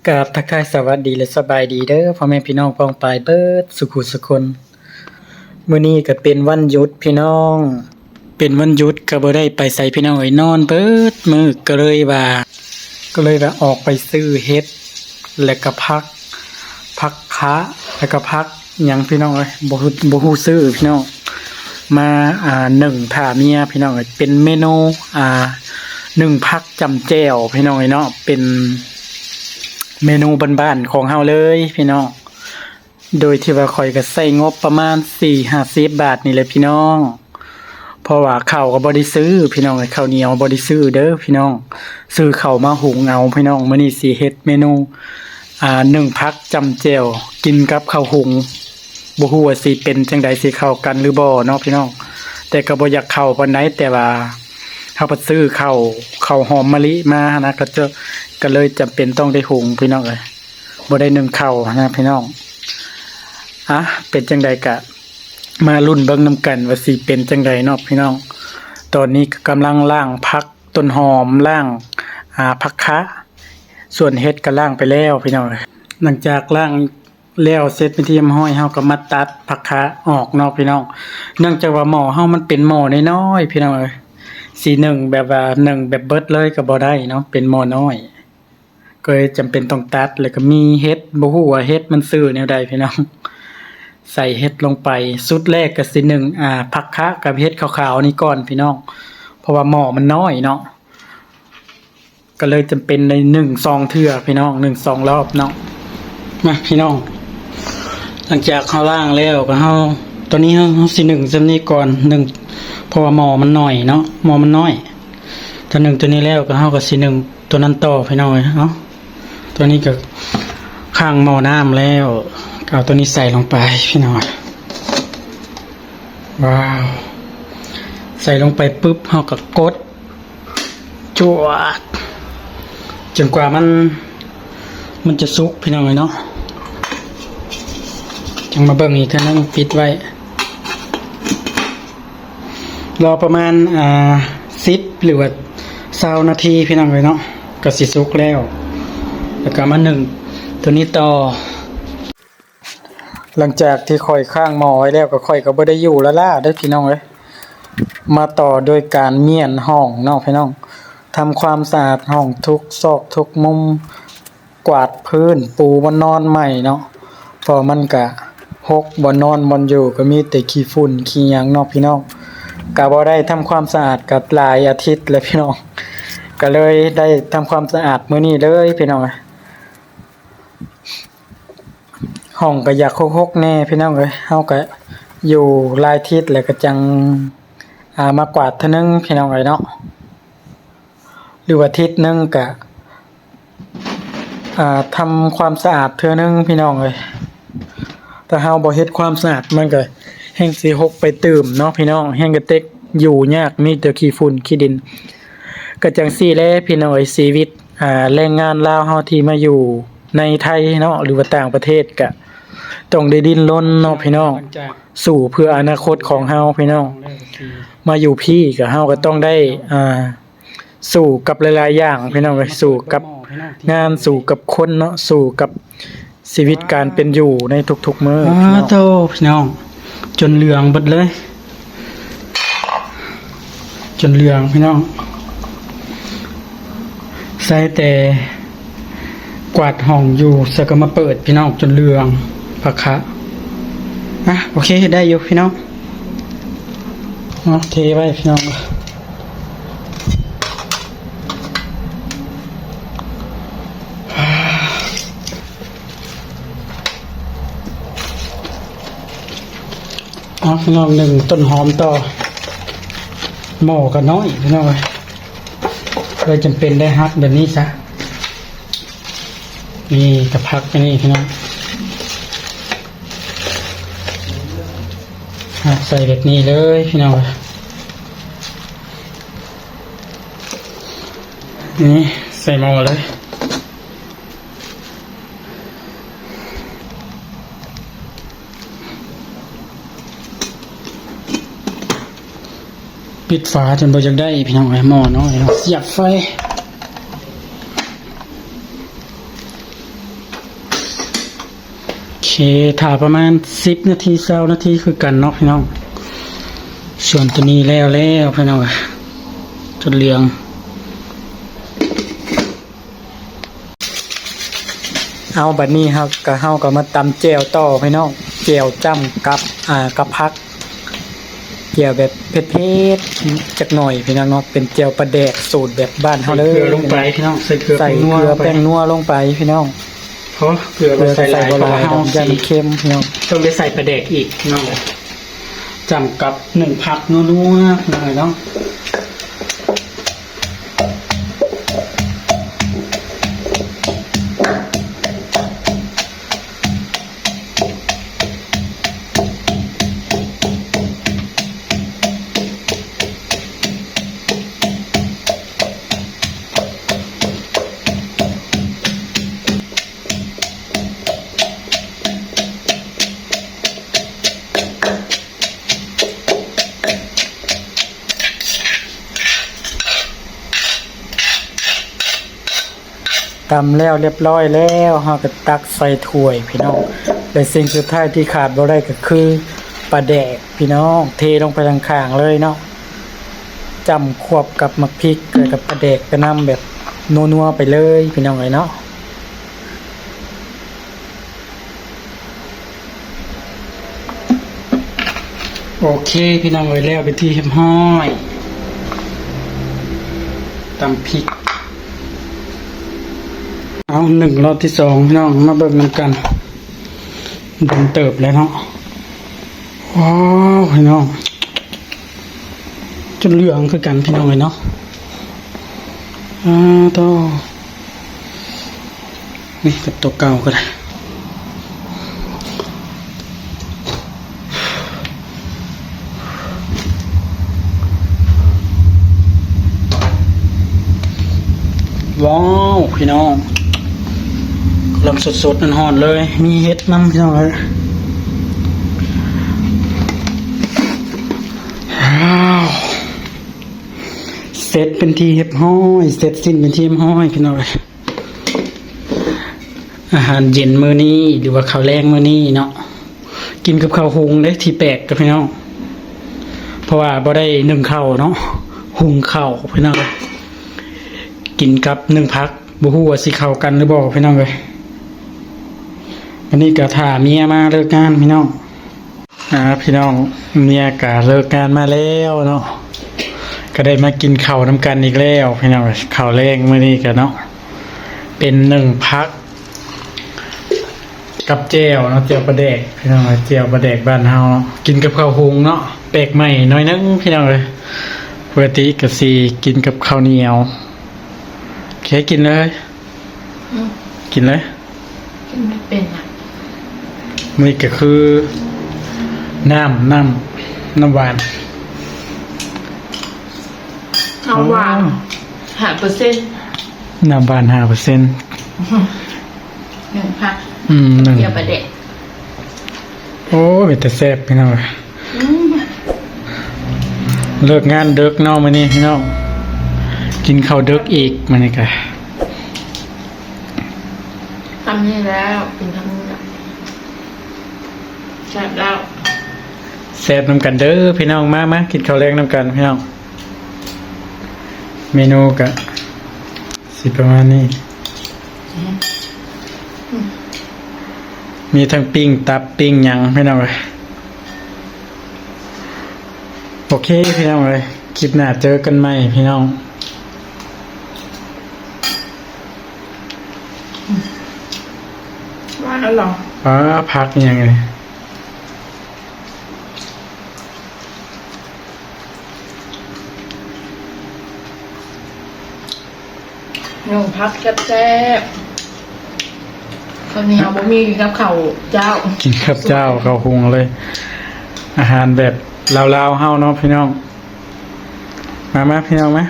ກາບທັກທາຍສະຫວັດດີ ແລະ ສະບາຍດີເດີ ພໍ່ແມ່ພີ່ນ້ອງປ້ອງປາຍເບິດສຸຂູສຸຄົນ. ມື້ນີ້ກໍເປັນວັນຢຸດພີ່ນ້ອງ, ເປັນວັນຢຸດກໍບໍ່ໄດ້ໄປໃສພີ່ນ້ອງເອີຍ, ນອນເບິດມື້ ກໍເລີຍວ່າ ກໍເລີຍວ່າອອກໄປຊື້ເຫັດ ແລ້ວກໍຜັກ ຜັກຄະ ແລ້ວກໍຜັກຫຍັງພີ່ນ້ອງເອີຍ ບໍ່ຮູ້ ບໍ່ຮູ້ຊື່ພີ່ນ້ອງ ມາ ອ່າ ໜຶ້ງຖ້າເມຍພີ່ນ້ອງເອີຍ. ເປັນເມນູ ອ່າ ໜຶ້ງຜັກຈ້ຳແຈ່ວພີ່ນ້ອງເອີຍເນາະ, ເປັນເມນູບ້ານໆຂອງເຮົາເລີຍພີ່ນ້ອງ. ໂດຍທີ່ວ່າຂ້ອຍກໍໃຊ້ງົບປະມານສີ່ຫ້າສິບບາດນີ້ແຫຼະພີ່ນ້ອງ, ເພາະວ່າເຂົ້າກໍບໍ່ໄດ້ຊື້ພີ່ນ້ອງເອີຍ, ເຂົ້າໜຽວບໍ່ໄດ້ຊື້ເດີພີ່ນ້ອງ, ຊື້ເຂົ້າມາຫຸງເອົາພີ່ນ້ອງ. ມື້ນີ້ຊິເຮັດເມນູ ອ່າ ໜຶ້ງຜັກຈ້ຳແຈ່ວ ກິນກັບເຂົ້າຫຸງ, ບໍ່ຮູ້ວ່າຊິເປັນຈັ່ງໃດ ຊິເຂົ້າກັນຫຼືບໍ່ເນາະພີ່ນ້ອງ. ແຕ່ກໍບໍ່ຢາກເຂົ້າປານໃດ, ແຕ່ວ່າເຮົາໄປຊື້ເຂົ້າ ເຂົ້າຫອມມະລິມາຫັ້ນນະ, ກໍຈະ ກໍເລີຍຈຳເປັນຕ້ອງໄດ້ຫຸງພີ່ນ້ອງເອີຍ. ບໍ່ໄດ້ໜຶ້ງເຂົ້າຫັ້ນນະພີ່ນ້ອງ. ອະ ເປັນຈັ່ງໃດກະມາລຸ້ນເບິ່ງນຳກັນວ່າຊິເປັນຈັ່ງໃດເນາະພີ່ນ້ອງ. ຕອນນີ້ກໍກຳລັງລ້າງຜັກຕົ້ນຫອມ ລ້າງ ອ່າ ຜັກຄະ, ສ່ວນເຫັດກໍລ້າງໄປແລ້ວພີ່ນ້ອງ. ຫຼັງຈາກລ້າງແລ້ວເສັດເປັນທີ່ຮຽບຮ້ອຍ ເຮົາກໍມາຕັດຜັກຄະອອກເນາະພີ່ນ້ອງ. ເນື່ອງຈາກວ່າໝໍ້ເຮົາມັນເປັນໝໍ້ນ້ອຍໆ ພີ່ນ້ອງເອີຍ, ຊິໜຶ້ງແບບວ່າໜຶ້ງແບບເບິດເລີຍກໍບໍ່ໄດ້ເນາະ, ເປັນໝໍ້ນ້ອຍ. ກໍເລີຍຈຳເປັນຕ້ອງຕັດ, ແລ້ວກໍມີເຫັດ, ບໍ່ຮູ້ວ່າເຫັດມັນຊື່ແນວໃດພີ່ນ້ອງ. ໃສ່ເຫັດລົງໄປ, ຊຸດແລກກໍຊິໜຶ້ງ ອ່າ ຜັກຄະກັບເຫັດຂາວໆນີ້ກ່ອນພີ່ນ້ອງ, ເພາະວ່າໝໍ້ມັນນ້ອຍເນາະ, ກໍເລີຍຈຳເປັນໄດ້ໜຶ້ງສອງເທື່ອພີ່ນ້ອງ, ໜຶ້ງສອງລອບເນາະ. ມາພີ່ນ້ອງ, ຫຼັງຈາກເຮົາລ້າງແລ້ວກໍເຮົາ ຕອນນີ້ເຮົາ ເຮົາຊິໜຶ້ງສ່ຳນີ້ກ່ອນ, ໜຶ້ງ ເພາະວ່າໝໍ້ມັນໜ້ອຍເນາະ, ໝໍ້ມັນນ້ອຍ. ຖ້າໜຶ້ງຕົວນີ້ແລ້ວກໍເຮົາກໍຊິໜຶ້ງ ຕົວນັ້ນຕໍ່ພີ່ນ້ອງເອີຍ. ເອົາ ຕົວນີ້ກໍຂ້າງໝໍ້ນ້ຳແລ້ວ, ເອົາຕົວນີ້ໃສ່ລົງໄປພີ່ນ້ອງ. ວ້າວ ໃສ່ລົງໄປປຶບ ເຮົາກໍກົດ ຈວດ ຈົນກວ່າມັນ ມັນຈະສຸກພີ່ນ້ອງເອີຍເນາະ. ຈັ່ງມາເບິ່ງອີກເທື່ອໜຶ່ງ, ປິດໄວ້ ລໍປະມານ ອ່າ ສິບ ຫຼືວ່າ ຊາວນາທີພີ່ນ້ອງເອີຍເນາະ, ກໍຊິສຸກແລ້ວ. ແລ້ວກໍມາໜຶ້ງຕົວນີ້ຕໍ່. ຫຼັງຈາກທີ່ຂ້ອຍຄ້າງໝໍ້ໄວ້ແລ້ວ ກໍຂ້ອຍກໍບໍ່ໄດ້ຢູ່ລ້າໆເດີ້ພີ່ນ້ອງເອີຍ, ມາຕໍ່ໂດຍການມ້ຽນຫ້ອງເນາະພີ່ນ້ອງ, ທຳຄວາມສະອາດຫ້ອງທຸກຊອກທຸກມຸມ. ກວາດພື້ນ ປູບ່ອນນອນໃໝ່ເນາະ, ເພາະມັນກະຮົກ, ບ່ອນນອນບ່ອນຢູ່ກໍມີແຕ່ຂີ້ຝຸ່ນຂີ້ຫຍັງເນາະພີ່ນ້ອງ. ກະບໍ່ໄດ້ທຳຄວາມສະອາດກັນຫຼາຍອາທິດແລ້ວພີ່ນ້ອງ, ກະເລີຍໄດ້ທຳຄວາມສະອາດມື້ນີ້ເລີຍພີ່ນ້ອງ. ຫ້ອງກະຢາກຮົກໆແດ່ພີ່ນ້ອງເອີຍ, ເຮົາກະຢູ່ຫຼາຍທິດແລ້ວກະຈັ່ງ ອ່າ ມາກວາດເທື່ອໜຶ່ງພີ່ນ້ອງເອີຍເນາະ. ຫຼືວ່າທິດໜຶ່ງກະ ອ່າ ທຳຄວາມສະອາດເທື່ອໜຶ່ງພີ່ນ້ອງເອີຍ. ຖ້າເຮົາບໍ່ເຮັດຄວາມສະອາດ ມັນກໍແຮ່ງຊິຮົກໄປຕື່ມເນາະພີ່ນ້ອງ, ແຮ່ງກະເຕັກຢູ່ຍາກ, ມີແຕ່ຂີ້ຝຸ່ນຂີ້ດິນ. ກໍຈັ່ງຊີ້ແຫຼະພີ່ນ້ອງເອີຍ, ຊີວິດ ອ່າ ແຮງງານລາວເຮົາທີ່ມາຢູ່ໃນໄທເນາະ ຫຼືວ່າຕ່າງປະເທດ ກະຕ້ອງໄດ້ດີ້ນລົນເນາະພີ່ນ້ອງ, ສູ້ເພື່ອອະນາຄົດຂອງເຮົາພີ່ນ້ອງ. ມາຢູ່ພີ້ກໍເຮົາກໍຕ້ອງໄດ້ ອ່າ ສູ້ກັບຫຼາຍໆຢ່າງພີ່ນ້ອງເອີຍ, ສູ້ກັບງານ, ສູ້ກັບຄົນເນາະ, ສູ້ກັບຊີວິດການເປັນຢູ່ໃນທຸກໆມື້. ອ້າໂທ້ ພີ່ນ້ອງ, ຈົນເຫຼືອງເບິດເລີຍ, ຈົນເຫຼືອງພີ່ນ້ອງ. ໃສ່ແຕ່ກວາດຫ້ອງຢູ່ ໃສ່ກໍມາເປີດພີ່ນ້ອງ, ຈົນເຫຼືອງ. ຜັກຄະ ອ່ະ ໂອເຄ ໄດ້ຢູ່ພີ່ນ້ອງເນາະ, ເທໄວ້ພີ່ນ້ອງ. ເອົາພີ່ນ້ອງ ໜຶ້ງຕົ້ນຫອມຕໍ່. ໝໍ້ກໍນ້ອຍພີ່ນ້ອງເອີຍ, ເລີຍຈຳເປັນໄດ້ຫັກແບບນີ້ຊະ. ນີ້ກໍຜັກໄປນີ້ພີ່ນ້ອງ, ຫັກໃສ່ແບບນີ້ເລີຍພີ່ນ້ອງ. ນີ້ໃສ່ໝໍ້ເລີຍ. ປິດຝາຈົນບໍ່ຢາກໄດ້ພີ່ນ້ອງເອີຍ, ໝໍ້ນ້ອຍເນາະ. ສຽບໄຟ. ເຄ ຖ້າປະມານສິບນາທີ ຊາວນາທີຄືກັນເນາະພີ່ນ້ອງ. ສ່ວນໂຕນີ້ແລ້ວແລ້ວພີ່ນ້ອງ ຈົນເຫຼືອງ. ເອົາ ບັດນີ້ເຮົາກະ ເຮົາກະມາຕຳແຈ່ວຕໍ່ພີ່ນ້ອງ, ແຈ່ວຈ້ຳກັບ ອ່າ ກັບຜັກ. ແຈ່ວແບບເຜັດໆຈັກໜ້ອຍພີ່ນ້ອງເນາະ, ເປັນແຈ່ວປາແດກສູດແບບບ້ານເຮົາເລີຍ. ໃສ່ເກືອລົງໄປພີ່ນ້ອງ, ໃສ່ເກືອ ໃສ່ເກືອ ແປ້ງນົວລົງໄປພີ່ນ້ອງ. ເພາະເກືອ ເກືອ ໃສ່ຫຼາຍ ໃສ່ບໍ່ຫຼາຍ ເພາະວ່າເຮົາ ຢ້ານມັນເຄັມພີ່ນ້ອງ, ຕ້ອງໄດ້ໃສ່ປາແດກອີກພີ່ນ້ອງ. ຈ້ຳກັບໜຶ້ງຜັກນົວໆພີ່ນ້ອງເອີຍເນາະ. ຕຳແລ້ວລຽບຮ້ອຍແລ້ວ ເຮົາກໍຕັກໃສ່ຖ້ວຍພີ່ນ້ອງ. ແລະ ສິ່ງສຸດທ້າຍທີ່ຂາດບໍ່ໄດ້ກໍຄືປາແດກພີ່ນ້ອງ, ເທລົງໄປຂ້າງໆເລີຍເນາະ, ຈ້ຳຄວບກັບໝາກພິກ ແລ້ວກໍປາແດກໄປນຳ ແບບນົວໆໄປເລີຍພີ່ນ້ອງເອີຍເນາະ. ໂອເຄພີ່ນ້ອງເອີຍ ແລ້ວເປັນທີ່ຮຽບຮ້ອຍ ຕຳພິກ. ເອົາ ໜຶ້ງລອບທີສອງພີ່ນ້ອງ ມາເບິ່ງນຳກັນ. ດົນເຕີບແລ້ວເນາະ. ວ້າວ ພີ່ນ້ອງ ຈົນເຫຼືອງຄືກັນພີ່ນ້ອງເອີຍເນາະ. ອາ ໂທ້ ນີ້ກັບໂຕເກົ່າກໍໄດ້. ວ້າວ ພີ່ນ້ອງ ກຳລັງສົດໆຮ້ອນໆເລີຍ, ມີເຫັດນຳພີ່ນ້ອງເອີຍ. ວ້າວ ເສັດເປັນທີ່ຮຽບຮ້ອຍ ເສັດສິ້ນເປັນທີ່ຮຽບຮ້ອຍພີ່ນ້ອງເອີຍ. ອາຫານເຢັນມື້ນີ້ ຫຼືວ່າເຂົ້າແລງມື້ນີ້ເນາະ ກິນກັບເຂົ້າຫຸງເດ້ ທີ່ແປກກັບພີ່ນ້ອງ ເພາະວ່າບໍ່ໄດ້ໜຶ້ງເຂົ້າເນາະ, ຫຸງເຂົ້າພີ່ນ້ອງ ກິນກັບໜຶ້ງຜັກ. ບໍ່ຮູ້ວ່າຊິເຂົ້າກັນຫຼືບໍ່ພີ່ນ້ອງເອີຍ. ອັນນີ້ກໍຖ້າເມຍມາເລີກງານພີ່ນ້ອງ. ອ່າ ພີ່ນ້ອງ ເມຍກະເລີກງານມາແລ້ວເນາະ, ກະໄດ້ມາກິນເຂົ້ານຳກັນອີກແລ້ວພີ່ນ້ອງ. ເຂົ້າແລງມື້ນີ້ກະເນາະ ເປັນໜຶ້ງຜັກກັບແຈ່ວເນາະ, ແຈ່ວປາແດກພີ່ນ້ອງ, ແຈ່ວປາແດກບ້ານເຮົາ ກິນກັບເຂົ້າຫຸງເນາະ, ແປກໃໝ່ໜ້ອຍໜຶ່ງພີ່ນ້ອງເອີຍ. ປົກກະຕິກະຊິກິນກັບເຂົ້າໜຽວ. ໂອເຄ ກິນເລີຍ. ອືມ ກິນເລີຍ. ກິນບໍ່ເປັນອະ. ນີ້ກໍຄືນ້ຳ ນ້ຳ ນ້ຳຫວານ ນ້ຳຫວານ ອໍ ຫ້າເປີເຊັນ ນ້ຳຫວານຫ້າເປີເຊັນ ໜຶ້ງຜັກ ອືມ ໜຶ້ງ ແຈ່ວປາແດກ. ໂອ້ ເປັນຕາແຊບພີ່ນ້ອງ. ອືມ ເລີກງານເດິກເນາະມື້ນີ້ພີ່ນ້ອງ, ກິນເຂົ້າເດິກອີກມື້ນີ້ກະ. ສ່ຳນີ້ແລ້ວ ກິນສ່ຳນີ້ແລ້ວ ແຊບແລ້ວ. ແຊບນຳກັນເດີພີ່ນ້ອງ, ມາ ມາກິນເຂົ້າແລງນຳກັນພີ່ນ້ອງ. ເມນູກະຊິປະມານນີ້. ອືມ ມີທັງປີ້ງຕັບ ປີ້ງຫຍັງພີ່ນ້ອງເອີຍ. ໂອເຄພີ່ນ້ອງເອີຍ, ຄລິບໜ້າເຈີກັນໃໝ່ພີ່ນ້ອງ. ຫວານແລ້ວເນາະ. ປາ ຜັກອີ່ຫຍັງນີ້? ໜຶ້ງຜັກແຊບໆ ເຂົ້າໜຽວບໍ່ມີ ກິນກັບເຂົ້າເຈົ້າ ກິນກັບເຈົ້າເຂົ້າຫຸງເລີຍ. ອາຫານແບບລາວໆເຮົາເນາະພີ່ນ້ອງ. ມາ ມາ ພີ່ນ້ອງມາ.